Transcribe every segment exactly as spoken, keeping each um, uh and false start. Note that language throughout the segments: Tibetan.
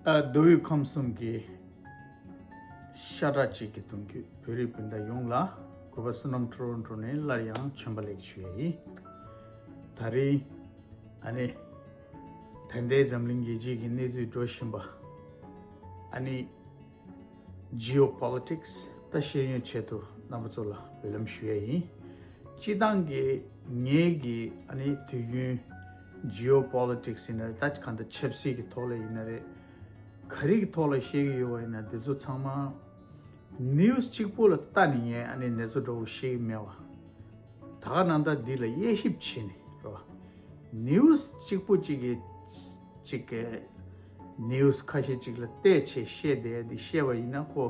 ཨ། མདོ་དབུས་ཁམས་གསུམ་གྱི་ཤ་ཁྲག་གཅིག་གི་གདུང་རྒྱུད་བོད་རིགས་སྤུན་ཟླ་ཡོངས་ལ་གུས་པ་བསོད་ནམས་ཊོ་རོན་ཊོ་ནས་སླར་ཡང་བྱོན་པ་ལེགས་ཞུ་ཡ་ཡིན། ད་རིང་ཨ་ནི་ད་ལྟའི་འཛམ་གླིང་རྒྱལ་སྤྱིའི་གི་གནས་ཚུལ་འགྲོ་བཞིན་པ། ཨ་ནི་Geopolitics ད་ཤེས་ཡོན་ཆེད་དུ་རྣམ་པ་ཚོ་ལ་འབུལ་ལམ་ཞུ་ཡ་ཡིན། སྤྱིར་བཏང་གི་ངེད་ཀྱི་ཨ་ནི་དུས་རྒྱུན་Geopolitics ཡིན་ན་རེད། ད་གང་ལྟར་ཆབ་སྲིད་ཀྱི་ཐོག་ལ་ཡིན་ན་རེད། ག་རེ་གི་ཐོག་ལ་བཤད་ཀྱི་ཡོད་པ་ཡིན་ན་འདི་ཚོ་ཚང་མ་ནིའུ་སི་གཅིག་པོ་ལ་ལྟ་ནས་ངས་ཨ་ནི་ནེ་ཙོ་འདྲ་བོ་བཤད་ཀྱི་མེད་པ། ད་ག་ནང་ལྟར་འདི་ལ་དབྱེ་ཞིབ་བྱས་ནས་རོ། ནིའུ་སི་གཅིག་པོ་གཅིག་གི་གཅིག་གི་ནིའུ་སི་ཁ་ཤས་གཅིག་ལ་བལྟས་བྱས་བཤད་བསྡད་འདི་བཤད་པ་ཡིན་ན་ཁོ་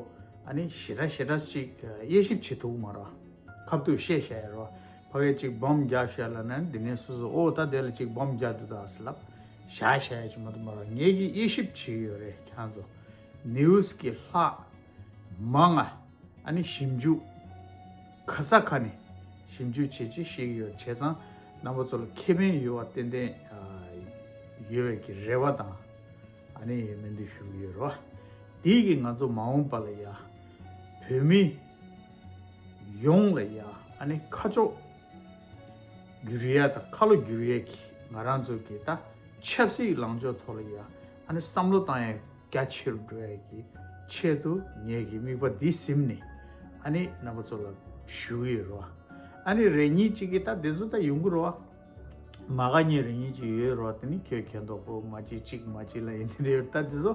ཨ་ནི་ཞེ་དྲག་ཞེ་དྲག་ཅིག་དབྱེ་ཞིབ་བྱེད་ཐུབ་མ་རོ། ཁ་ཐུག་བཤད་བཤད་ཡ་རོ། ཕ་གིར་གཅིག་བམ་རྒྱབ་བཞག་ལབ་ན་འདི་ནས་སོ་སོ་ཨོ་ད་དེ་ལ་གཅིག་བམ་རྒྱབ་འདུག་ད་ཟེར་ལབ་བཞག་བཞག་ཡ་ཅིག་མ་གཏོགས་མ་རོ། ངེད་ཀྱིས་དབྱེ་ཞིབ་བྱས་ཡོད་རེད་ཁྱེད་ཚོ། ནིའུ་སི་གི་ལྷག་མང་ང་ཨ་ནི་ཞིབ་འཇུག་ག་ས་ག་ནས་ཞིབ་འཇུག་བྱེད་ཅིག་ཤེས་ཀྱི་ཡོད། བྱས་ཙང་རྣམ་པ་ཚོ་ལ་ཁེ་ཕན་ཡོད་པ་ཏན་ཏན་ཡོད་པའི་གི་རེ་བ་དང་ཨ་ནི་སྨོན་འདུན་ཞུ་གི་ཡོད་རོ། དེའི་གི་ང་ཚོ་མ་འོངས་པ་ལ་ཡ་བོད་མི་ཡོངས་ལ་ཡ་ཨ་ནི་ཁ་ཕྱོགས་བསྒྱུར་ཡ་དང་ཁ་ལོ་བསྒྱུར་ཡ་གི་ང་རང་ཚོ་གི་ད་ཆབ་སྲིད་ལངས་ཕྱོགས་ཐོག་ལ་ཡ་ཨ་ནི་བསམ་བློ་བཏང་ཡ་རྒྱ་ཆེ་རུ་འགྲོ་ཡ་གི་ཆེད་དུ་ངེད་ཀྱི་དམིགས་པ་འདི་ཟིན་ནས་ཨ་ནི་རྣམ་པ་ཚོ་ལ་ཞུ་གི་ཡོད་རོ། ཨ་ནི་རེ་གཉིས་གཅིག་གི་ད་དེ་ཚོ་ད་ཡོང་གི་རོ། མ་ག་ཉེ་རེ་གཉིས་གཅིག་ཡོད་རོ། དེ་ནི་ཁྱོད་ཁྱོད་མདོག་པོ་མ་གཅིག་གཅིག་མ་གཅིག་ལ་ཡིན་དེ་རེད། ད་དེ་ཚོ་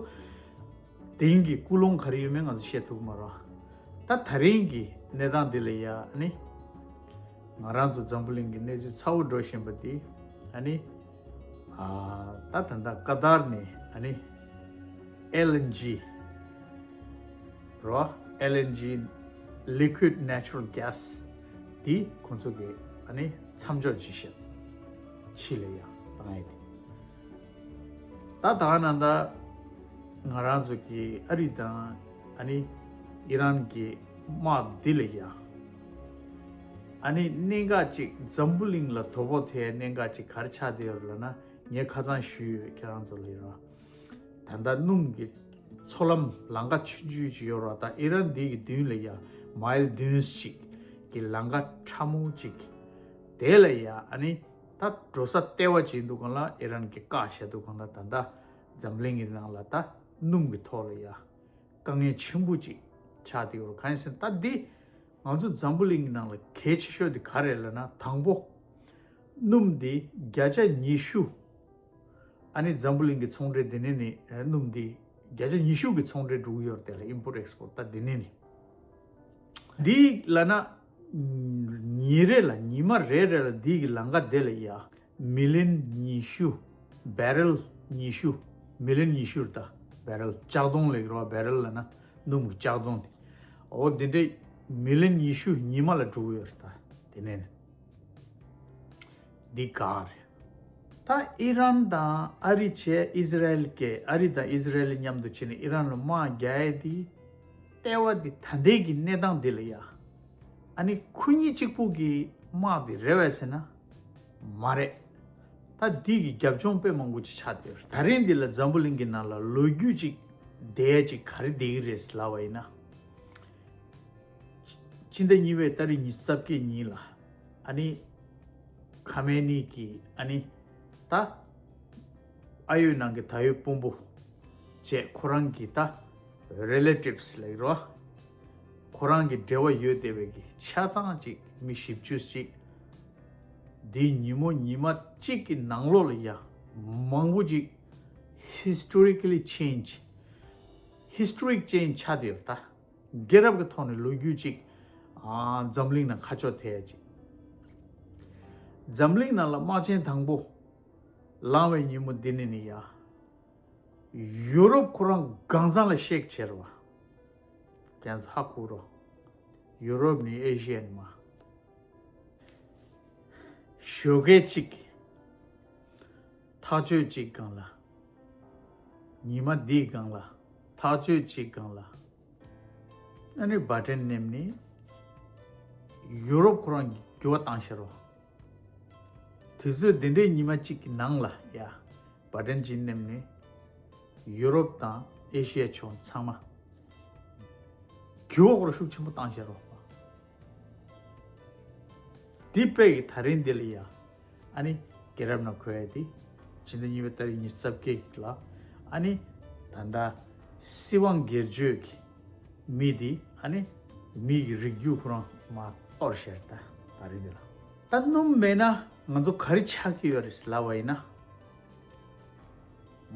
དེང་གི་ཀུན་སློང་ག་རེ་ཡོད་མེད་ང་ཚོ་བཤད་ཐུབ་མ་རོ། ད་ད་རིང་གི་གནས་སྟངས་འདི་ལ་ཡ་ཨ་ནི་ང་རང་ཚོ་འཛམ་བུ་གླིང་གི་གནས་ཚུལ་ཚ་བོ་འགྲོ་བཞིན་པ་འདི་ཨ་ནི་ཨ་ད་ད་ལྟ་ཀ་ཏར་ནས་ཨ་ནི་ཨེལ་ཨེན་ཇི་རོ། ཨེལ་ཨེན་ཇི་Liquid Natural Gas འདི་ཁོང་ཚོ་གི་ཨ་ནི་མཚམས་འཇོག་བྱེད་བཞིན་ཕྱི་ལ་ཡ་བཏང་ཡ་དེ། ད་ད་ནང་ད་ང་རང་ཚོ་གི་ཨ་རི་དང་ཨ་ནི་ཨི་རན་གྱི་དམག་འདི་ལ་ཡ་ཨ་ནི་གནད་འགག་ཅིག་འཛམ་བུ་གླིང་ལ་དོ་ཕོག་ཐེབས་གནད་འགག་ཅིག་ག་རེ་ཆགས་བསྡད་ཡོད་རེད་ལབ་ན་ངས་ཁ་སང་ཞུས་ཡོད་ཁྱེད་རང་ཚོ་ལ་ཡིན་རོགས། ད་ལྟ་སྣུམ་གྱི་མཚོ་ལམ་ལམ་ཁ་ཆུང་ཆུང་ཅིག་ཡོད་རོགས། ད་ཨི་རན་འདི་གི་མདུན་ལ་ཡ་མའིལ་བདུན་ཅིག་གི་ལམ་ཁ་ཕྲ་མོ་ཅིག་དེ་ལ་ཡ་ཨ་ནི། ད་འགྲོ་ས་ལྟེ་བ་ཅིག་འདུག་གང་ལ་ཨི་རན་གྱི་བཀག་བཞག་འདུག་གང་ལ་ད་ལྟ་འཛམ་གླིང་གི་ནང་ལ་ད་སྣུམ་གྱི་ཐོག་ལ་ཡ་དཀའ་ངལ་ཆེན་པོ་ཅིག་ཆགས་བསྡད་ཡོད་རེད། གང་ཡིན་ཟེར་ན་ད་འདི་ང་ཚོ་འཛམ་བུ་གླིང་གི་ནང་ལ་གལ་ཆེ་ཤོས་དེ་ག་རེད་ལབ་ན་དང་པོ་སྣུམ་འདི་བརྒྱ་ཆ་ཉི་ཤུ་ཨ་ནི་འཛམ་བུ་གླིང་གི་ཚོང་འབྲེལ་འདི་ནས་ནི་སྣུམ་འདི་བརྒྱ་ཆ་ཉི་ཤུ་གི་ཚོང་འབྲེལ་འགྲོ་གི་ཡོད་རེད། དེ་ལ་ཨིམ་པོར་ཊི་ཨེགས་པོར་ཊི་ད་འདི་ནས་ནི། འདི་ལབ་ན་ཉིན་རེ་ལ་ཉི་མ་རེ་རེ་ལ་འདི་གི་ལམ་ཁ་དེ་ལ་ཡ་མི་ལི་ཡོན་ཉི་ཤུ་བེ་རེལ་ཉི་ཤུ་མི་ལི་ཡོན་ཉི་ཤུ་རེད། ད་བེ་རེལ་ལྕགས་དོང་ལབ་ཀྱི་རེད་བ། བེ་རེལ་ལབ་ན་སྣུམ་གྱི་ལྕགས་དོང་དེ། འོ་འདི་འདྲའི་མི་ལི་ཡོན་ཉི་ཤུ་ཉི་མ་ལ་འགྲོ་གི་ཡོད་རེད། ད་དེ་ནས་ནི། འདི་ག་རེད། ད་ཨི་རན་དང་ཨ་རི་བྱས་ཨི་ཟི་རལ་གྱི་ཨ་རི་དང་ཨི་ཟི་རལ་མཉམ་དུ་བྱས་ནས་ཨི་རན་ལ་དམག་རྒྱག་ཡས་དེ་ལྟེ་བ་འདི་ད་ལྟའི་གི་གནས་སྟངས་འདི་ལ་ཡ་ཨ་ནི་ཁོ་གཉིས་གཅིག་པུ་གི་དམག་འདི་རེད་བས་ཟེར་ན་མ་རེད། ད་འདི་གི་རྒྱབ་ལྗོངས་དཔེ་མང་པོ་ཅིག་ཆགས་བསྡད་ཡོད་རེད། ད་རིང་འདི་ལ་འཛམ་བུ་གླིང་གི་ནང་ལ་ལོ་རྒྱུས་ཅིག་བསྡད་ཡས་ཅིག་ག་རེ་བསྡད་ཀྱི་རེད་ལབ་པ་ཡིན་ན། སྤྱི་ཟླ་གཉིས་པའི་ཏ་རིག་ཉི་ཤུ་རྩ་བརྒྱད་ཉིན་ལ་ཨ་ནི་ཁ་མེ་ནི་གི་ཨ་ནི་ད་ཨ་ཡོད་ནང་གི་ད་ཡོད་དཔོན་པོ་བཅས་ཁོ་རང་གི་ད་རི་ལེ་ཊིབ་སི་ལབ་ཀྱི་རེད་བ། ཁོ་རང་གི་འབྲེལ་བ་ཡོད་བསྡད་པའི་གི་ཆ་ཚང་ཅིག་མི་བཞི་བཅུ་ཅིག་འདི་ཉིན་མོ་ཉི་མ་གཅིག་གི་ནང་ལོགས་ལ་ཡ་མང་པོ་ཅིག་ཧི་སི་ཊོ་རི་ཀ་ལི་ཆེན་ཇི་ཧི་སི་ཊོ་རིག་ཅེན་ཇི་ཆགས་བསྡད་ཡོད་རེད་ད། རྒྱལ་རབས་ཀྱི་ཐོག་ནས་ལོ་རྒྱུས་ཅིག་ཨ་འཛམ་གླིང་ནང་ཁ་ཕྱོགས་ཐེབས་ཡ་ཅིག་འཛམ་གླིང་ནང་ལ་དམག་ཆེན་དང་པོ་ལངས་པའི་ཉིན་མོ་འདི་ནས་ནི་ཡ། ཡུ་རོབ་ཁོ་རང་གང་ཚང་ལ་ཤེག་བྱས་རེད་བ། ཁྱེད་ཚོ་ཧ་གོ་རོགས། ཡུ་རོབ་ནས་ཨེ་ཤི་ཡན་མ། ཞོགས་ཀས་གཅིག་ཐག་གཅོད་གཅིག་སྒང་ལ། ཉི་མ་འདིའི་སྒང་ལ། ཐག་གཅོད་གཅིག་སྒང་ལ། ཨ་ནི་བྷའི་ཌེན་མནན་ནས་ཡུ་རོབ་ཁོ་རང་གི་འགྱུར་བ་བཏང་ཤར་བ། དུས་ཚོད་འདི་འདྲའི་ཉི་མ་གཅིག་གི་ནང་ལ་ཡ། བྷའི་ཌེན་གྱིས་མནན་ནས་ ཡུ་རོབ་དང་ཨེ་ཤི་ཡ་ཕྱོགས་ཚང་མ་གྱི་འོག་རུ་ཤུགས་ཆེན་པོ་བཏང་བཞག་རོགས་པ། འདི་དཔེ་གི་ད་རིང་འདི་ལ་ཡ། ཨ་ནི་རྒྱལ་རབས་ནང་འཁོད་ཡ་དེ་ཕྱི་ཟླ་གཉིས་པའི་ཏ་རིག་ཉི་ཤུ་རྩ་བརྒྱད་ལ། ཨ་ནི་ད་ལྟ་སྲིད་དབང་སྒེར་གཅོད་ཀྱི་མི་དེ་ཨ་ནི་མི་གི་རིགས་རྒྱུད་ཁོ་རང་མར་གཏོར་བཞག་ད་ད་རིང་འདི་ལ། ད་སྣུམ་མེད་ན་ང་ཚོ་ག་རེ་ཆགས་ཀྱི་ཡོད་རེད་ལབ་པ་ཡིན་ན།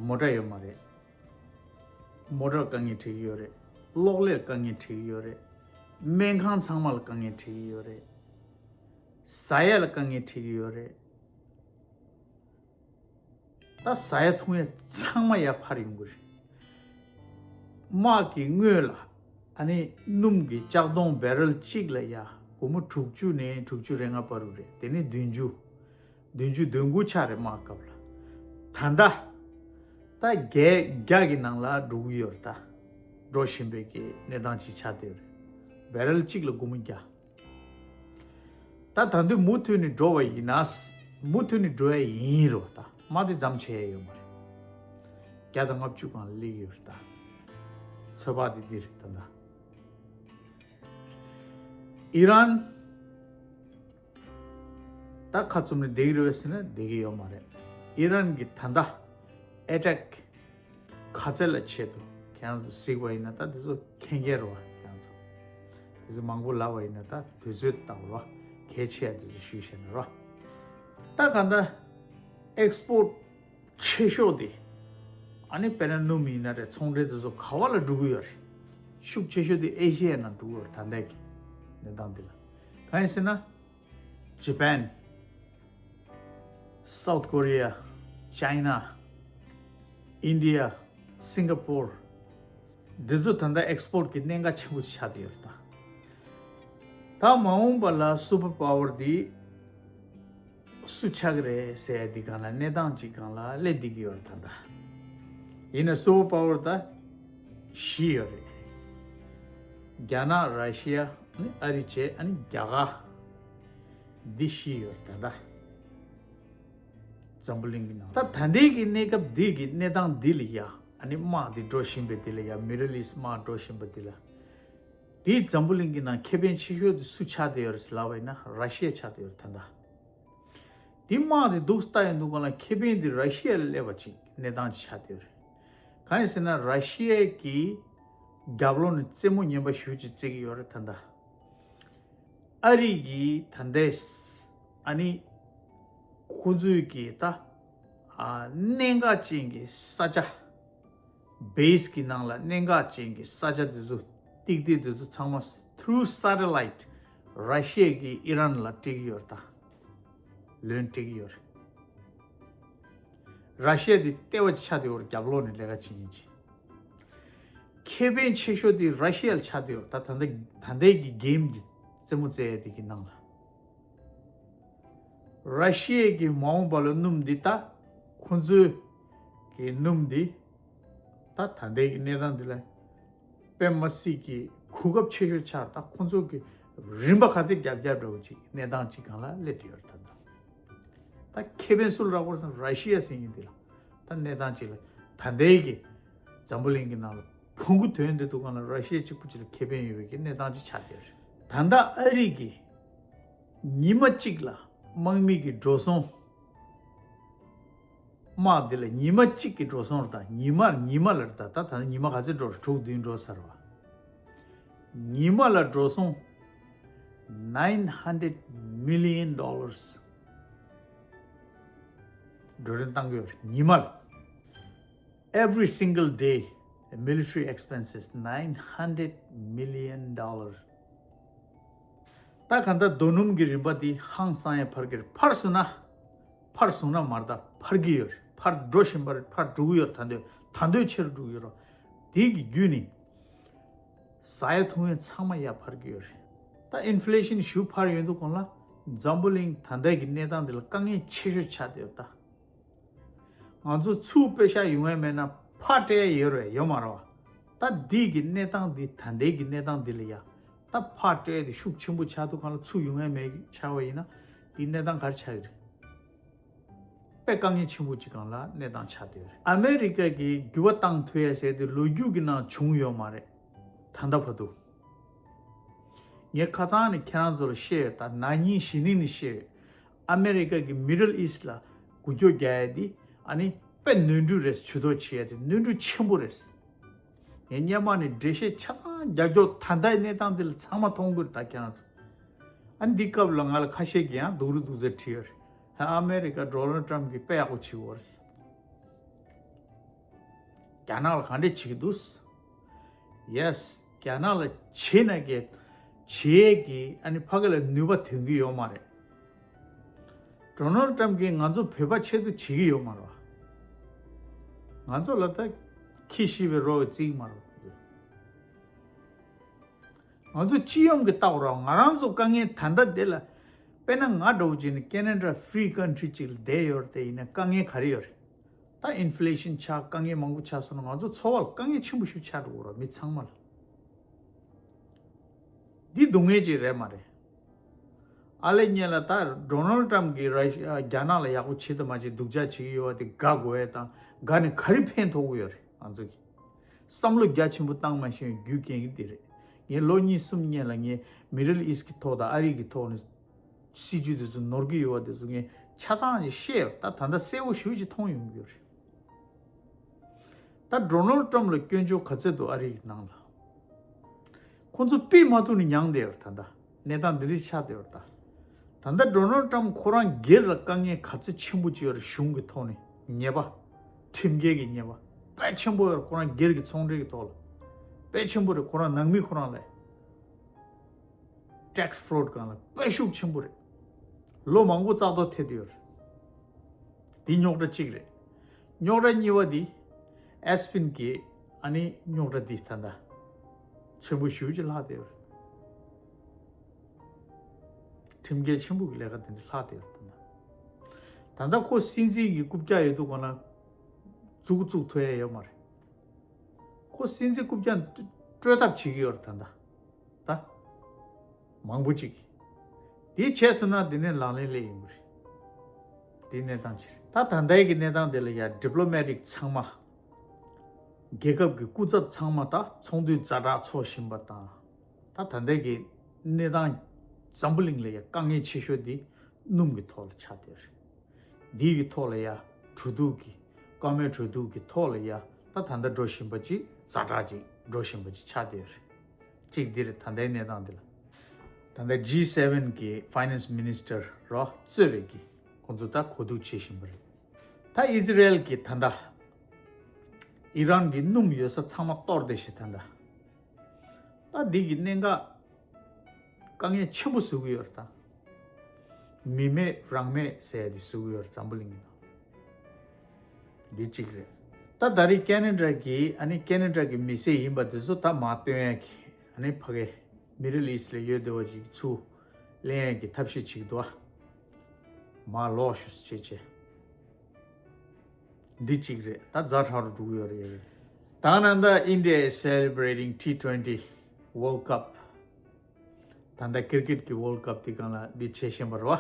མོ་ཊ་ཡོད་མ་རེད། མོ་ཊར་དཀའ་ངལ་འཕྲད་ཀྱི་ཡོད་རེད། གློག་ཀླད་དཀའ་ངལ་འཕྲད་ཀྱི་ཡོད་རེད། སྨན་ཁང་ཚང་མ་ལ་དཀའ་ངལ་འཕྲད་ཀྱི་ཡོད་རེད། ཟ་ཡ་ལ་དཀའ་ངལ་འཕྲད་ཀྱི་ཡོད་རེད། ད་ཟ་ཡ་འཐུང་ཡ་ཚང་མ་ཡར་འཕར་ཡོང་གི་རེད། དམག་གི་སྔོན་ལ་ཨ་ནི་སྣུམ་གྱི་ལྕགས་སྡོང་བེ་རལ་གཅིག་ལ་ཡ་སྒོར་མོ་དྲུག་ཅུ་ནས་དྲུག་ཅུ་རེ་ལྔ་བར་དུ་རེད། དེ་ནས་བདུན་ཅུ། བདུན་ཅུ་དོན་དགུ་ཆགས་རེད་དམག་སྐབས་ལ། ད་ལྟ་ད་བརྒྱད་བརྒྱ་གི་ནང་ལ་འགྲོ་གི་ཡོད་རེད། ད་འགྲོ་བཞིན་པའི་གི་གནས་སྟངས་ཅིག་ཆགས་བསྡད་ཡོད་རེད། བེ་རལ་གཅིག་ལ་སྒོར་མོ་བརྒྱ། ད་ད་དུང་མུ་མཐུད་ནས་འགྲོ་བ་ཡིན་ན། མུ་མཐུད་ནས་འགྲོ་ཡ་ཡིན་རོ། ད་དམག་དེ་མཚམས་ཆད་ཡ་ཡོད་མ་རེད། བརྒྱ་དང་ལྔ་བཅུ་སྒང་སླེབས་ཡོད་རེད། ད་ཚོད་དཔག་དེ་འདི་རེད་ད་ད། ཨི་རན་ད་ཁ་བཙུམ་ནས་བསྡད་ཀྱི་རེད་པས་ཟེར་ན་བསྡད་ཀྱི་ཡོད་མ་རེད། ཨི་རན་གྱི་ད་ལྟ་ཨེ་ཊེག་ག་ཚད་ལ་ཆེད་དུ་ཁྱེད་རང་ཚོ་གཟིགས་པ་ཡིན་ན། ད་དེ་ཚོ་མཁྱེན་མཁྱེན་རེད་པ། ཁྱེད་རང་ཚོ་དེ་ཚོ་མང་པོ་ལབ་པ་ཡིན་ན་ད་དུས་ཚོད་ལྟ་བུ་རེད་པ། གལ་ཆེ་ཡ་དེ་ཚོ་ཞུས་བཞག་ན་རེད་པ། ད་ག་ད་ཨེག་སི་པོར་ཊི་ཆེ་ཤོས་དེ་ཨ་ནི་དཔེར་ན་སྣུམ་ཡིན་ན་རེད། ཚོང་འབྲེལ་དེ་ཚོ་ག་བ་ལ་འགྲོ་གི་ཡོད་རེད། ཤུགས་ཆེ་ཤོས་དེ་ཨེ་ཤི་ཡའི་ནང་འགྲོ་གི་ཡོད་རེད། ད་ལྟའི་གི་གནས་སྟངས་འདི་ལ་གང་ཡིན་ཟེར་ན། Japan, South Korea, China, India, Singapore, འདི་ཚོ་ད་ལྟ་ཨེག་སི་པོར་ཊི་གི་གནད་འགག་ཆེན་པོ་ཆགས་བསྡད་ཡོད་རེད་ད། ད་མ་འོངས་པ་ལ་སུ་པར་པ་ཝར་འདི་སུ་ཆགས་ཀྱི་རེད་ཟེར་ཡ་འདི་སྒང་ལ་གནས་སྟངས་ཅིག་སྒང་ལ་སླེབས་བསྡད་ཀྱི་ཡོད་རེད་ད་ལྟ། ཡིན་ན་སུ་པར་པ་ཝར་ད་བཞི་ཡོད་རེད། རྒྱ་ནག་ར་ཤི་ཡ་ཨ་ནི་ཨ་རི་བྱས་ཨ་ནི་རྒྱ་གར། འདི་བཞི་ཡོད་རེད་ད་ལྟ། འཛམ་བུ་གླིང་གི་ནང་ད་ད་ལྟའི་གི་གནས་སྐབས་འདི་གི་གནས་སྟངས་འདི་ལ་ཡ། ཨ་ནི་དམག་འདི་འགྲོ་བཞིན་པའི་འདི་ལ་ཡ། མི་ཌལ་ཨིསཊ་དམག་འགྲོ་བཞིན་པ་འདི་ལ། དེའི་འཛམ་བུ་གླིང་གི་ནང་ཁེ་ཕན་ཆེ་ཤོས་དེ་སུ་ཆགས་བསྡད་ཡོད་རེད་ལབ་པ་ཡིན་ན་ར་ཤི་ཡ་ཆགས་བསྡད་ཡོད་རེད་ད་ལྟ། དེ་དམག་དེ་འདུག་ལྟ་ཡོང་དུས་སྒང་ལ་ཁེ་ཕན་དེ་ར་ཤི་ཡ་ལ་སླེབས་པ་ཅིག་གནས་སྟངས་ཅིག་ཆགས་བསྡད་ཡོད་རེད། གང་ཡིན་ཟེར་ན་ར་ཤི་ཡ་གི་རྒྱབ་ལོགས་ནས་རྩེད་མོ་ངན་པ་ཞེ་པོ་ཅིག་རྩེ་གི་ཡོད་རེད་ད་ལྟ། ཨ་རི་གི་ད་ལྟའི་ཨ་ནི་ཁོ་ཚོའི་གི་ད་ཨ་གནད་འགག་ཅན་གྱི་ས་ཆ། བེ་སི་གི་ནང་ལ་གནད་འགག་ཅན་གྱི་ས་ཆ་དེ་ཚོ་ཏིག་ཏིག་དེ་ཚོ་ཚང་མ་through satellite ར་ཤི་ཡ་གིས་ཨི་རན་ལ་སྤྲད་ཀྱི་ཡོད་རེད་ད། ལོན་སྤྲད་ཀྱི་ཡོད་རེད། ར་ཤི་ཡ་དེ་ལྟེ་བ་ཆགས་བསྡད་ཡོད་རེད། རྒྱབ་ལོགས་ནས་ལས་ཀ་བྱེད་མཁན་ཅིག་ཁེ་ཕན་ཆེ་ཤོས་དེ་ར་ཤི་ཡ་ལ་ཆགས་བསྡད་ཡོད་རེད་ད། ད་ལྟ་ད་ལྟའི་གི་གེམ་འདི་རྩེད་མོ་རྩེ་ཡ་དེ་གི་ནང་ལ། ར་ཤི་ཡའི་གི་མ་འོངས་པ་ལ་སྣུམ་འདི་ད་ཁོ་ཚོའི་གི་སྣུམ་འདི་ད་ད་ལྟའི་གི་གནས་སྟངས་འདི་ལ་དཔེ་མ་སྲིད་ཀྱི་གོ་སྐབས་ཆེ་ཤོས་ཆགས། ད་ཁོ་ཚོ་གི་རིན་པ་ག་ཚད་རྒྱབ་རྒྱབ་འདྲ་བོ་ཅིག་གནས་སྟངས་ཅིག་སྒང་ལ་སླེབས་བསྡད་ཡོད་རེད་ད། ད་ཁེ་ཕན་སུ་ལ་རག་པ་རེད་ཟེར་ན་ར་ཤི་ཡ་ཟེར་མཁན་འདི་ལ་ད་གནས་སྟངས་ཅིག་ལ་ད་ལྟའི་གི་འཛམ་བུ་གླིང་གི་ནང་ལ་བོང་གུ་ཐོན་བསྡད་དུས་སྒང་ལ་ར་ཤི་ཡ་གཅིག་པུ་ཅིག་ལ་ཁེ་ཕན་ཡོད་པའི་གི་གནས་སྟངས་ཅིག་ཆགས་བསྡད་ཡོད་རེད། ད་ལྟ་ཨ་རི་གི་ཉི་མ་གཅིག་ལ་དམག་མི་གི་འགྲོ་སོང་། དམག་འདི་ལ་ཉི་མ་གཅིག་གི་འགྲོ་སོང་རེད་ད། ཉི་མ་ཉི་མ་ལ་རེད་ད། ད་ད་ཉི་མ་ག་ཚད་འགྲོ་རེད། དྲུག་བདུན་འགྲོ་ཚར་བ། ཉི་མ་ལ་འགྲོ་སོང་nine hundred million dollars འགྲོ་གྲོན་བཏང་གི་ཡོད་རེད་ཉི་མ་ལ། Every single day, military expenses, nine hundred million dollars. ད་ག་ད་རྡོ་སྣུམ་གྱི་རིན་པ་འདི་ཧང་སང་ཡ་འཕར་གྱི་རེད། འཕར་སོང་ན། འཕར་སོང་ན་མ་རེད་ད། འཕར་གྱི་ཡོད་རེད། འཕར་འགྲོ་བཞིན་པ་རེད། འཕར་འགྲོ་གི་ཡོད་རེད། ད་འདོད་ད་འདོད་ཆེ་རུ་འགྲོ་གི་ཡོད་རེད། དེ་གི་བརྒྱུད་ནས་ཟ་ཡ་འཐུང་ཡ་ཚང་མ་ཡར་འཕར་གྱི་ཡོད་རེད། ད་ཨིན་ཕི་ལེ་ཤིན་ཞུ་འཕར་ཡོང་དུས་སྒང་ལ་འཛམ་བུ་གླིང་ད་ལྟའི་གི་གནས་སྟངས་འདི་ལ་དཀའ་ངལ་ཆེ་ཤོས་ཆགས་བསྡད་ཡོད་ད། ང་ཚོ་ཚུར་པེ་ཤག་ཡོང་ཡ་མེད་ན་ཕར་སྤྲད་ཡ་ཡོད་རེད་ཡོད་མ་རེད་བ། ད་འདི་གི་གནས་སྟངས་འདི་ད་ལྟའི་གི་གནས་སྟངས་འདི་ལ་ཡ་ད་ཕར་སྤྲད་དེ་ཤུགས་ཆེན་པོ་ཆགས་དུས་སྒང་ལ་ཚུར་ཡོང་ཡ་མེད་ཆགས་པ་ཡིན་ན་འདི་གནས་སྟངས་ག་རེ་ཆགས་ཀྱི་རེད། དཔེ་དཀའ་ངལ་ཆེན་པོ་ཅིག་སྒང་ལ་གནས་སྟངས་ཆགས་བསྡད་ཡོད་རེད། ཨ་མེ་རི་ཀ་གིས་འགྱུར་བ་བཏང་ཐུབ་ཡ་ཟེར་དེ་ལོ་རྒྱུས་ཀྱི་ནང་བྱུང་ཡོད་མ་རེད། ད་ལྟ་བར་དུ། ངས་ཁ་སང་ནས་ཁྱེད་རང་ཚོ་ལ་བཤད་ཡོད། ད་ན་ནིང་གཞེས་ནིང་ནས་བཤད་ཡོད། ཨ་མེ་རི་ཀ་གི་Middle East་ལ་འགུལ་སྐྱོད་རྒྱག་ཡ་དེ་ཨ་ནི་དཔེ་ནོར་འཁྲུལ་རེད། ཇུས་གཏོགས་བྱེད་ཡ་དེ་ནོར་འཁྲུལ་ཆེན་པོ་རེད། ངས་སྔོན་མ་ནས་འགྲེལ་བཤད་ཆ་ཚང་རྒྱག་རྒྱུ། ད་ལྟའི་གནས་སྟངས་འདི་ལ་ཚང་མ་མཐོང་གི་རེད། ད་ཁྱེད་རང་ཚོ། ཨ་ནི་འདི་སྐབས་ལ་ང་ལ་ཁ་ཤས་ཀྱིས་ཡང་སྡུག་རུ་སྡུག་ཚ་བྲིས་ཡོད་རེད། ཨ་མེ་རི་ཀ་Donald Trump་གིས་དཔེ་ཡག་པོ་བྱེད་ཀྱི་ཡོད་རེད། རྒྱ་ནག་ལ་ག་འདྲས་བྱེད་ཀྱི་འདུག Yes། རྒྱ་ནག་ལ་བྱེད་ན་གི་བྱེད་ཀྱི་ཨ་ནི་ཕ་གི་ལ་ནུས་པ་ཐོན་གྱི་ཡོད་མ་རེད། Donald Trump་གིས་ང་ཚོ་བོད་པ་ཆེད་དུ་བྱེད་ཀྱི་ཡོད་མ་རེད་བ། ང་ཚོ་ལ་ད་ཁྱི་ཤི་བའི་རོ་བའི་རྩིས་མ་རེད་བ། ང་ཚོ་སྤྱི་ཡོངས་ཀྱི་ལྟ་བ་ར། ང་རང་ཚོ་དཀའ་ངལ་ད་ལྟ་དེ་ལ། དཔེར་ན་ང་འདྲ་བོ་ཅིག་ནི་Canada་free country་ཅིག་ལ་བསྡད་ཡོད་རེད་དེ། ཡིན་ན་དཀའ་ངལ་ག་རེ་ཡོད་རེད། ད་inflation་ཆགས། དཀའ་ངལ་མང་པོ་ཆགས་སོང་ན་ང་ཚོ་འཚོ་བ་ལ་དཀའ་ངལ་ཆེན་པོ་ཞིག་ཆགས་འགྲོ་གི་རེད་མི་ཚང་མ་ལ། འདི་སྡུག་བསྔལ་ཅིག་རེད་མ་རེད། ཨ་ལེ་ཉེ་ལ་ད་Donald Trump་གིས་ར་ཤི་རྒྱ་ནག་ལ་ཡག་པོ་བྱེད་དང་མ་བྱེད་སྡུག་ཅག་བྱེད་ཀྱི་ཡོད་པ་དེ་དགའ་དགོས་ཡ་དང་། དགའ་ནས་ག་རེ་ཕན་ཐོགས་ཀྱི་ཡོད་རེད། ང་ཚོ་གི་བསམ་བློ་རྒྱ་ཆེན་པོ་བཏང་མ་ཤེས་པའི་རྒྱུ་རྐྱེན་གྱིས་དེ་རེད། ངས་ལོ་གཉིས་གསུམ་སྔོན་ལ་ངས་Middle East་གི་ཐོག་དང་ཨ་རི་གི་ཐོག་ནས་སྲིད་ཇུས་དེ་ཚོ་ནོར་གྱི་ཡོད་པ་དེ་ཚོ་ངས་ཆ་ཚང་ཞིག་བཤད་ཡོད། ད་ད་ལྟ་གསལ་པོ་ཞེ་པོ་ཅིག་མཐོང་ཡོང་གི་ཡོད་རེད། ད་Donald Trump་ལ་སྐྱོན་བརྗོད་ག་ཚད་འདུག་ཨ་རི་གི་ནང་ལ། ཁོ་ཚོ་ཕུད་མ་ཐུབ་ནས་མྱངས་བསྡད་ཡོད་རེད། ད་ལྟ་གནས་སྟངས་འདི་འདྲ་ཆགས་བསྡད་ཡོད་རེད། ད་ད་ལྟ་Donald Trump་ཁོ་རང་སྒེར་ལ་དཀའ་ངལ་ག་ཚད་ཆེན་པོ་ཅིག་ཡོད་རེད། གཞུང་གི་ཐོག་ནས་ཉེས་པ། ཁྲིམས་འགལ་གྱི་ཉེས་པ་དཔེ་ཆེན་པོ་ཡོད་རེད། ཁོ་རང་སྒེར་གྱི་ཚོང་འབྲེལ་གྱི་ཐོག་ལ་དཔེ་ཆེན་པོ་རེད། ཁོ་རང་ནང་མི་ཁོ་རང་ལ་tax fraud་སྒང་ལ་དཔེ་ཤུགས་ཆེན་པོ་རེད། ལོ་མང་པོ་བཙག་འཐུ་ཐེབས་བསྡད་ཡོད་རེད། འདི་རྙོག་དྲ་གཅིག་རེད། རྙོག་དྲ་གཉིས་པ་འདི་Epstein་གྱི་ཨ་ནི་རྙོག་དྲ་འདི་ད་ལྟ་ཆེན་པོ་ཞེ་པོ་ཅིག་ལྷག་བསྡད་ཡོད་རེད། ཁྲིམས་འགལ་ཆེན་པོ་གི་ལས་ཀ་དེ་འདྲ་ལྷག་བསྡད་ཡོད་རེད། ད་ལྟ་ད་ལྟ་ཁོ་སྲིད་འཛིན་གྱི་རྐུབ་བཀྱག་ཡོད་དུས་སྒང་ལ་མཛུབ་གུ་བཙུགས་ཐུབ་ཡ་ཡོད་མ་རེད། ཁོ་སྲིད་འཛིན་རྐུབ་བཀྱག་སྤྲོད་ཐབས་བྱེད་ཀྱི་ཡོད་རེད་ད་ལྟ། ད་མང་པོ་ཅིག་གིས། དེ་བྱས་སོང་ན་དེ་ནས་ལག་ལེན་སླེབས་ཡོང་གི་རེད། དེ་གནས་སྟངས་ཅིག་རེད། ད་ད་ལྟའི་གི་གནས་སྟངས་དེ་ལ་ཡ་diplomatic་ཚང་མ། རྒྱལ་ཁབ་ཀྱི་སྐུ་ཚབ་ཚང་མ་ད་ཚོགས་འདུའི་ཛ་དྲག་ཚོགས་བཞིན་པ་དང་། ད་ད་ལྟའི་གི་གནས་སྟངས་འཛམ་བུ་གླིང་ལ་ཡ་དཀའ་ངལ་ཆེ་ཤོས་དེ་སྣུམ་གྱི་ཐོག་ལ་ཆགས་བསྡད་རེད། འདི་གི་ཐོག་ལ་ཡ་གྲོས་བསྡུར་གྱི་བཀའ་མོལ་གྲོས་བསྡུར་གྱི་ཐོག་ལ་ཡ་ད་ད་ལྟ་འགྲོ་བཞིན་པ་ཅིག་ཛ་དྲག་ཅིག་འགྲོ་བཞིན་པ་ཅིག་ཆགས་བསྡད་རེད། གཅིག་འདི་རེད། ད་ལྟའི་གནས་སྟངས་འདི་ལ། ད་ལྟ་G seven་གི་finance minister་རོ་གཙོས་པའི་གི་ཁོང་ཚོ་ད་གོ་བསྡུར་བྱེད་བཞིན་པ་རེད། ད་ཨི་ཟི་རེལ་གྱིས་ད་ལྟ་ཨི་རན་གྱི་སྣུམ་ཡོད་ས་ཚང་མ་གཏོར་བསྡད་ཤག་ད་ལྟ། ད་འདི་གི་གནད་འགག་དཀའ་ངལ་ཆེན་པོ་བཟོ་གི་ཡོད་རེད་ད། མི་མེད་རང་མེད་ཟེར་ཡ་དེ་བཟོ་གི་ཡོད་རེད་འཛམ་བུ་གླིང་གི་ནང་། འདི་གཅིག་རེད། ད་ད་རེས་ཁེ་ན་ཌ་གི་ཨ་ནི་ཁེ་ན་ཌ་གི་མི་སེར་ཡིན་པ་དེ་ཚོ་ད་མར་བཏོན་ཡ་གི་ཨ་ནི་ཕ་གི་Middle East་ལ་ཡོད་བསྡད་པ་ཅིག་ཚུར་ལེན་ཡ་གི་ཐབས་ཤེས་བྱེད་ཀྱི་འདུག་ཨ། མར་ལོག་ཤོག་ཟེར་བྱས་བྱས། འདི་གཅིག་རེད། ད་ཛ་དྲག་རུ་འགྲོ་གི་ཡོད་རེད། ད་ནང་ད་India is celebrating T twenty World Cup། ད་ལྟ་ཀིར་ཀེད་ཀྱི་World Cup་དེ་སྒང་ལ་འདི་བྱེད་བཞིན་པ་རེད་བ།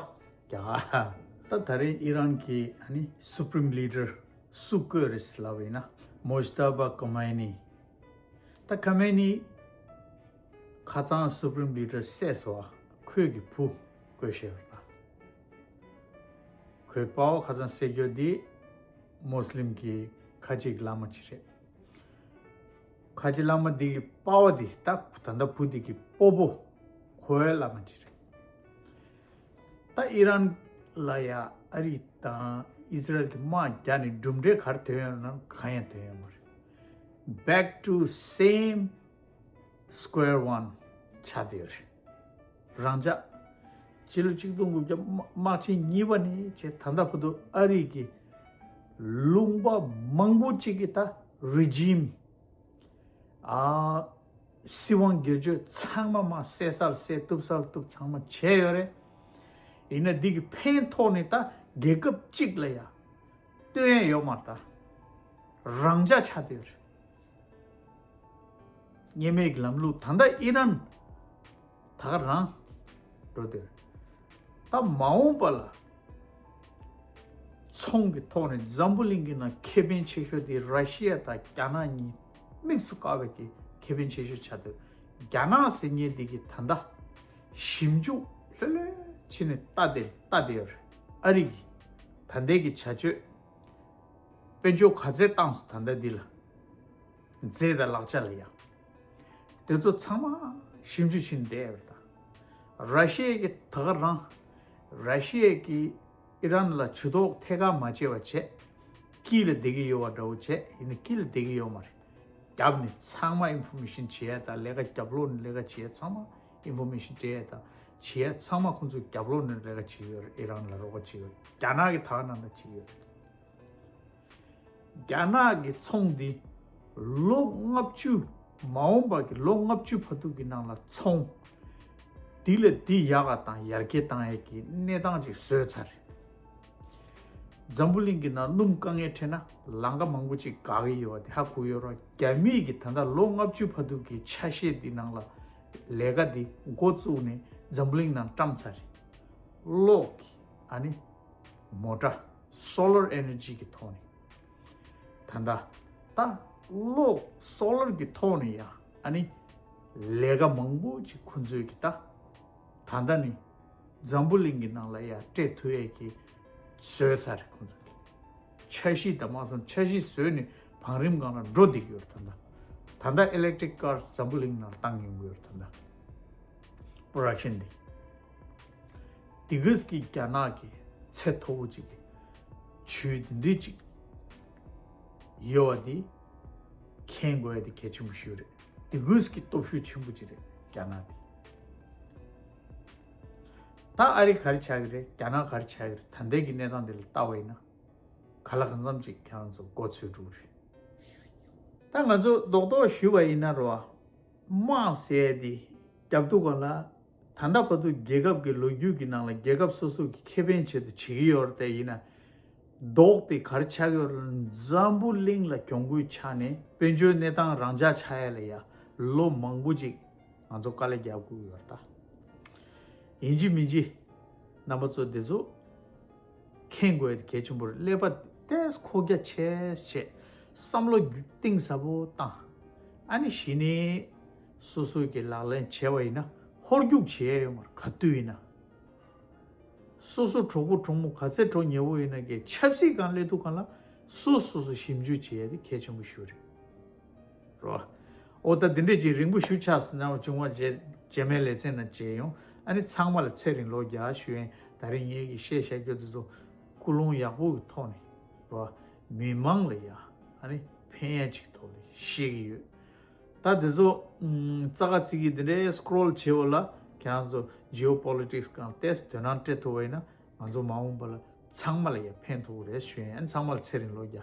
རྒྱ་གར། ད་ད་རེས་ཨི་རན་གྱི་ཨ་ནི་Supreme Leader་སུ་བསྐོས་རེད་ལབ་པ་ཡིན་ན་Mojtaba Khomeini། ད་ཁ་མེ་ནི་ཁ་སང་Supreme Leader་བསད་སོང་བ། ཁོས་ཀྱི་བུ་བསྐོས་བཞག་རེད་ད། ཁོའི་དཔའ་བོ་ཁ་སང་བསད་རྒྱུ་འདི་མུས་ལིམ་གྱི་ཁ་ཆེ་གི་བླ་མ་ཅིག་རེད། ཁ་ཆེ་བླ་མ་འདི་གི་དཔའ་བོ་འདི་ད་ད་ལྟ་བུ་འདི་གི་སྤོ་བོ་ཁོའི་བླ་མ་ཅིག་རེད། ད་ཨི་རན་ལ་ཡ་ཨ་རི་དང་ཨི་ཟི་རལ་གྱི་དམག་རྒྱག་ནས་གྲུབ་འབྲས་ག་རེ་ཐོན་ཡོད་ན་གང་ཡང་ཐོན་ཡོད་མ་རེད། Back to same square one་ཆགས་བསྡད་ཡོད་རེད། རང་འཇགས། ཕྱི་ལོ་ཆིག་སྟོང་དགུ་བརྒྱ་དམག་ཆེན་གཉིས་པ་ནས་བྱས་ད་ལྟ་བར་དུ་ཨ་རི་གི་ལུང་པ་མང་པོ་ཅིག་གི་ད་regime་ཨ་སྲིད་དབང་སྒེར་གཅོད་ཚང་མ་མ་བསད་ས་ལ་བསད། གཏུབ་ས་ལ་གཏུབ་ཚང་མ་བྱས་ཡོད་རེད། ཡིན་ན་འདི་གི་ཕན་ཐོགས་ནས་ད་རྒྱལ་ཁབ་གཅིག་ལ་ཡ་བཏོན་ཡ་ཡོད་མ་རེད། ད་རང་འཇགས་ཆགས་བསྡད་ཡོད་རེད། ཉེས་མེད་ཀྱི་ལམ་ལུགས་ད་ལྟ་ཨི་རན་ད་ག་རང་འགྲོ་དེ་རེད། ད་མ་འོངས་པ་ལ་ ཚོང་གི་ཐོག་ནས་འཛམ་བུ་གླིང་གི་ནང་ཁེ་ཕན་ཆེ་ཤོས་དེ་ར་ཤི་ཡ་དང་རྒྱ་ནག་གཉིས་དམིགས་སུ་བཀར་བའི་གི་ཁེ་ཕན་ཆེ་ཤོས་ཆགས་འདུག་རྒྱ་ནག་ཟེར་མཁན་འདི་གི་ད་ལྟ་ཞིབ་འཇུག་ལྷོད་ལྷོད་བྱས་ནས་ལྟ་བསྡད་ལྟ་བསྡད་ཡོད་རེད། ཨ་རི་གི་ད་ལྟའི་གི་བྱ་སྤྱོད་དཔལ་འབྱོར་ག་ཚད་བཏང་སོང་ད་ལྟ་འདི་ལ། རྫས་དང་ལག་ཆ་ལ་ཡང་། དེ་ཚོ་ཚང་མ་ཞིབ་འཇུག་བྱས་ནས་བསྡད་ཡོད་རེད་ད། ར་ཤི་ཡ་གི་ད་ག་རང་། ར་ཤི་ཡ་གི་ཨི་རན་ལ་ཇུས་གཏོགས་ཐད་ཀར་མ་བྱས་པ་བྱས། དཀྱིལ་ལ་བསྡད་ཀྱི་ཡོད་པ་འདྲ་བོ་བྱས་ཡིན་ན་དཀྱིལ་ལ་བསྡད་ཀྱི་ཡོད་མ་རེད། རྒྱབ་ནས་ཚང་མ་ཨིན་ཕོར་མེ་ཤིན་བྱེད་ཡ་དང་ལས་ཀ་རྒྱབ་ལོགས་ནས་ལས་ཀ་བྱེད་ཡ་ཚང་མ་ཨིན་ཕོར་མེ་ཤིན་སྤྲད་ཡ་དང་བྱེད་ཡ་ཚང་མ་ཁོང་ཚོས་རྒྱབ་ལོགས་ནས་ལས་ཀ་བྱེད་ཀྱི་ཡོད་རེད། ཨི་རན་ལ་རོགས་པ་བྱེད་ཀྱི་ཡོད་རེད། རྒྱ་ནག་གི་ད་ག་ནང་ལ་བྱེད་ཀྱི་ཡོད་རེད། རྒྱ་ནག་གི་ཚོང་འདི་ལོ་ལྔ་བཅུ། མ་འོངས་པ་གི་ལོ་ལྔ་བཅུ་བར་དུ་གི་ནང་ལ་ཚོང་འདི་ལས་འདི་ཡག་ག་དང་ཡར་རྒྱས་བཏང་ཡས་ཀྱི་གནས་སྟངས་ཅིག་བཟོས་ཚར་རེད། འཛམ་བུ་གླིང་གི་ནང་སྣུམ་དཀའ་ངལ་འཕྲད་ན་ལམ་ཁ་མང་པོ་ཅིག་འགག་གི་ཡོད་པ་དེ་ཧ་གོ་ཡོད་རེད། རྒྱ་མིས་གི་ད་ལྟ་ལོ་ལྔ་བཅུ་བར་དུ་གི་ཆ་ཤས་འདི་ནང་ལ་ལས་ཀ་འདི་འགོ་བཙུགས་ནས་འཛམ་བུ་གླིང་ནང་བཀྲམ་ཚར་རེད། གློག་གི་ཨ་ནི་མོ་ཊ། Solar Energy གི་ཐོག་ནས། ད་ལྟ་ད་གློག་སོ་ལར་གི་ཐོག་ནས་ཡང་ཨ་ནི་ལས་ཀ་མང་པོ་ཅིག་ཁོང་ཚོས་ཀྱི་ད་ད་ལྟ་ནི་འཛམ་བུ་གླིང་གི་ནང་ལ་ཡང་སྤྲད་ཐུབ་ཡས་ཀྱི་བཟོས་ཚར་རེད། ཁོང་ཚོས་ཀྱི་འཆར་གཞི་དང་མ་སོང་འཆར་གཞི་བཟོས་ནས་བང་རིམ་སྒང་ལ་འགྲོ་བསྡད་ཀྱི་ཡོད་རེད། ད་ལྟ་ད་ལྟ་electric car འཛམ་བུ་གླིང་ནང་བཏང་ཡོང་གི་ཡོད་རེད། ད་ལྟ་production འདི། དེ་གིས་ཀྱི་རྒྱ་ནག་གི་ཚད་མཐོ་པོ་ཅིག་གི་ཇུས་འདི་འདྲ་ཅིག་ཡོད་པ་འདི་མཁྱེན་དགོས་ཡ་འདི་གལ་ཆེན་པོ་ཞིག་རེད། དེ་གིས་ཀྱི་སྟོབས་ཤུགས་ཆེན་པོ་ཅིག་རེད་རྒྱ་ནག་འདི། ད་ཨ་རི་ག་རེ་ཆགས་ཀྱི་རེད། རྒྱ་ནག་ག་རེ་ཆགས་ཀྱི་རེད། ད་ལྟའི་གི་གནས་སྟངས་འདི་ལ་ལྟ་བ་ཡིན་ན་ག་ལ་གང་འཚམ་ཅིག་ཁྱེད་རང་ཚོ་མགོ་ཚོས་འགྲོ་གི་རེད། ད་ང་ཚོ་རྡོག་རྡོག་ཞུས་པ་ཡིན་ན་རོ། དམག་ཟེར་ཡ་དེ་རྒྱབ་ཏུ་ག་ལ་ད་ལྟ་བར་དུ་རྒྱལ་ཁབ་ཀྱི་ལོ་རྒྱུས་ཀྱི་ནང་ལ་རྒྱལ་ཁབ་སོ་སོ་གི་ཁེ་ཕན་ཆེད་དུ་བྱེད་ཀྱི་ཡོད་རེད། དེ་ཡིན་ན་རྡོག་དེ་ག་རེ་ཆགས་ཀྱི་ཡོད་རེད། འཛམ་བུ་གླིང་ལ་གྱོང་གུད་ཆགས་ནས་དཔལ་འབྱོར་གནས་སྟངས་རང་འཇགས་ཆགས་ཡ་ལ་ཡ་ལོ་མང་པོ་ཅིག་ང་ཚོ་དཀའ་ལས་རྒྱག་དགོས་ཀྱི་ཡོད་རེད་ད། ཡིན་གཅིག་མིན་གཅིག་རྣམ་པ་ཚོ་འདི་ཚོ་མཁྱེན་དགོས་ཡ་དེ་གལ་ཆེན་པོ་རེད། ཀླད་པ་ཏོག་ཙམ་ཁོག་རྒྱ་ཆེ་བྱས་བསམ་བློ་གཏིང་ཟབ་པོ་བཏང་། ཨ་ནི་གཞི་ནས་སོ་སོ་གི་ལག་ལེན་བྱས་པ་ཡིན་ན་ཧོལ་རྒྱུག་བྱེད་ཡ་ཡོད་མ་རེད། ག་དུས་ཡིན་ན་སོ་སོ་གྲོགས་པོ་གྲོགས་མོ་ག་ཚད་གྲོགས་ཉེ་པོ་ཡིན་ན་གི་ཆབ་སྲིད་སྒང་སླེབས་དུས་སྒང་ལ་སོ་སོ་སོ་ཞིབ་འཇུག་བྱེད་ཡ་དེ་གལ་ཆེན་པོ་ཞིག་རེད། རོ། ཨོ་ད་འདི་འདྲས་ཅིག་རིང་པོ་ཞུ་ཆགས་སོང་ན་བྱུང་བ་རྗེས་རྗེས་མའི་ལེ་ཚན་ནང་མཇལ་ཡོང་། ཨ་ནི་ཚང་མ་ལ་ཚེ་རིང་ལོ་བརྒྱ་ཞུ་ཡིན། ད་རིང་ངེད་ཀྱིས་བཤད་བཤད་རྒྱུ་དེ་ཚོ་ཀུན་སློང་ཡག་པོ་གི་ཐོག་ནས་རོ། མི་མང་ལ་ཡ་ཨ་ནི་ཕན་ཡ་ཅིག་ཐོག་ནས་བཤད་ཀྱི་ཡོད། ད་དེ་ཚོ་ཙ་ག་ཙིག་གི་འདི་འདྲས་སྐྲོལ་བྱེད་འོ་ལ་ཁྱེད་རང་ཚོ་ཇི་ཨོ་པོ་ལི་ཊིག་སི་སྒང་ཏོག་ཙམ་དོ་སྣང་སྤྲད་ཐུབ་པ་ཡིན་ན་ང་ཚོ་མ་འོངས་པ་ལ་ཚང་མ་ལ་ཡ་ཕན་ཐོགས་རེད་ཞུ་ཡིན། ཨ་ནི་ཚང་མ་ལ་ཚེ་རིང་ལོ་བརྒྱ།